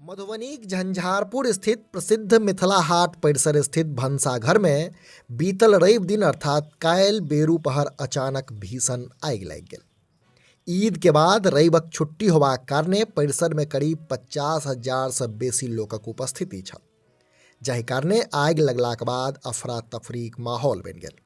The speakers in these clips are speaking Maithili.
मधुबनीक झंझारपुर स्थित प्रसिद्ध मिथिला हाट परिसर स्थित भनसाघर में बीतल रवि दिन अर्थात काल्हि बेरू पहर अचानक भीषण आगि लागि गेल। ईद के बाद रविक छुट्टी होबाक कारणे परिसर में करीब 50,000 सँ बेसी लोकक उपस्थिति छल, जाहि कारणे आगि लगलाक बाद अफरा तफरीक माहौल बनि गेल।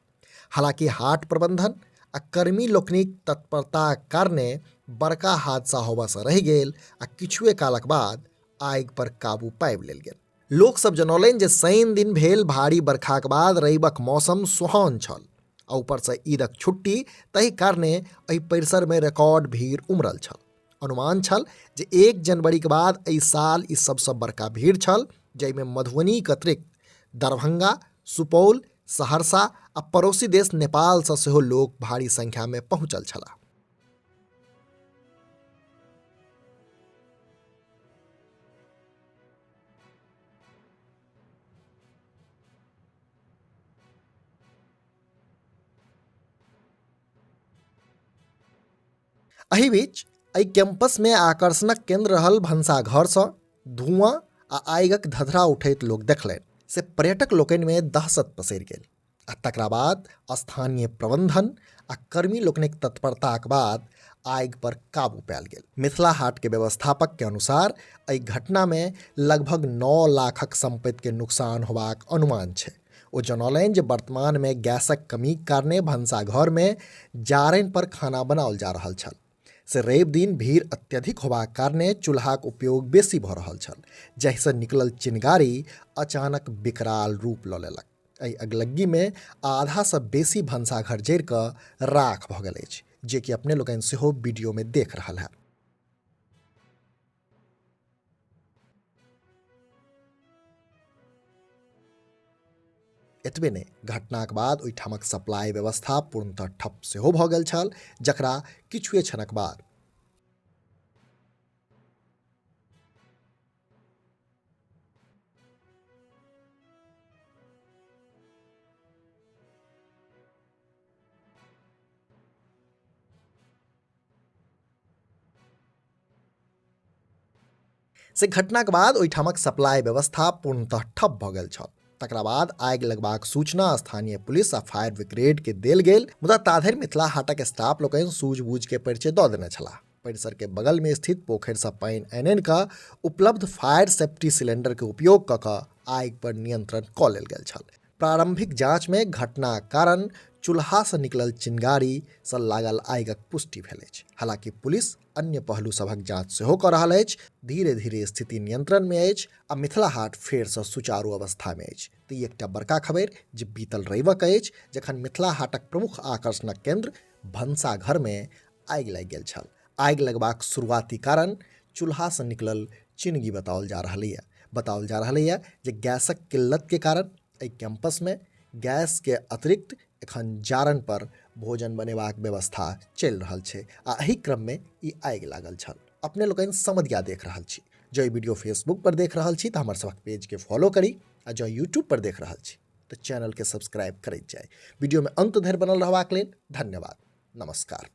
हालांकि हाट प्रबंधन आ कर्मी लोकनिक तत्परताक कारणे बड़का हादसा होबऽसँ रहि गेल आ किछुए कालक बाद आगि पर काबू पाबि लेल गेल। लोक सब जनौलनि जे शनि दिन भेल भारी बरखाक बाद रविक मौसम सुहाओन छल आ ऊपरसँ ईदक छुट्टी, ताहि कारणे एहि परिसरमे रिकॉर्ड भीड़ उमड़ल छल। अनुमान छल जे 1 जनवरीके बाद एहि साल ई सबसँ बड़का भीड़ छल, जाहिमे मधुबनीक अतिरिक्त दरभंगा, सुपौल, सहरसा आ पड़ोसी देश नेपालसँ सेहो लोक भारी संख्यामे पहुँचल छलाह। एहि बीच एहि कैंपसमे आकर्षणक केंद्र रहल भनसाघरसँ धुआं आ आगिक धधरा उठैत लोक देखलनि, से पर्यटक लोकनिमे दहशत पसरि गेल आ तकरा बाद स्थानीय प्रबंधन आ कर्मी लोकनिक तत्परताक बाद आगि पर काबू पायल गेल। मिथिला हाट के व्यवस्थापक के अनुसार एहि घटनामे लगभग 9 लाखक संपत्ति के नुकसान होबाक अनुमान छै। ओ जनौलनि जे वर्तमानमे गैसक कमीक कारणे भनसाघरमे जारनि पर खाना बनाओल जा रहल छल, से रवि दिन भीड़ अत्यधिक होबाक कारणे चूल्हाक उपयोग बेसी भऽ रहल छल, जाहिसँ निकलल चिनगारी अचानक विकराल रूप लऽ लेलक। एहि अगलग्गीमे आधासँ बेसी भनसाघर जरि कऽ राख भऽ गेल अछि, जे कि अपने लोकनि सेहो वीडियोमे देख रहल हैब। एतबे नहि, घटनाक बाद ओहिठामक सप्लाई व्यवस्था पूर्णतः ठप सेहो भऽ गेल छल, जकरा किछुए क्षणक बाद से घटनाक बाद ओहिठामक सप्लाई व्यवस्था पूर्णतः ठप भऽ गेल छल। तकरा बाद आगि लगबाक सूचना स्थानीय पुलिस आ फायर ब्रिगेड के देल गेल, मुदा ताधरि मिथिला हाटक स्टाफ लोकनि सूझबूझ के परिचय दऽ देने छलाह। परिसर के बगल में स्थित पोखरि सँ पानि आनि आनि कऽ उपलब्ध फायर सेफ्टी सिलेंडर के उपयोग कऽ कऽ आगि पर नियंत्रण कऽ लेल गेल छल। प्रारंभिक जांच में घटनाक कारण चूल्हा सँ निकलल चिनगारी सँ लागल आगिक पुष्टि भेल अछि। हालांकि पुलिस अन्य पहलू सभक जांच सेहो कऽ रहल अछि। धीरे धीरे स्थिति नियंत्रण में अछि आ मिथिला हाट फेर सँ सुचारू अवस्था में अछि। तऽ ई एकटा बड़का खबरि जे बीतल रविक अछि, जखन मिथिला हाटक प्रमुख आकर्षणक केंद्र भनसाघर में आगि लागि गेल छल। आगि लगबाक शुरुआती कारण चूल्हा सँ निकलल चिनगी बताओल जा रहल यऽ। बताओल जा रहल यऽ जे गैसक किल्लत के कारण एहि कैंपस में गैस के अतिरिक्त एखन जारन पर भोजन बनेबाक व्यवस्था चलि रहल छै आ एहि क्रम में ई आगि लागल छल। अपने लोकनि समदिया देख रहल छी। जँ ई वीडियो फेसबुक पर देख रहल छी तऽ हमर सभक पेज के फॉलो करी आ जँ यूट्यूब पर देख रहल छी तऽ चैनल के सब्सक्राइब करैत जाय। वीडियो में अंत धरि बनल रहबाक लेल धन्यवाद। नमस्कार।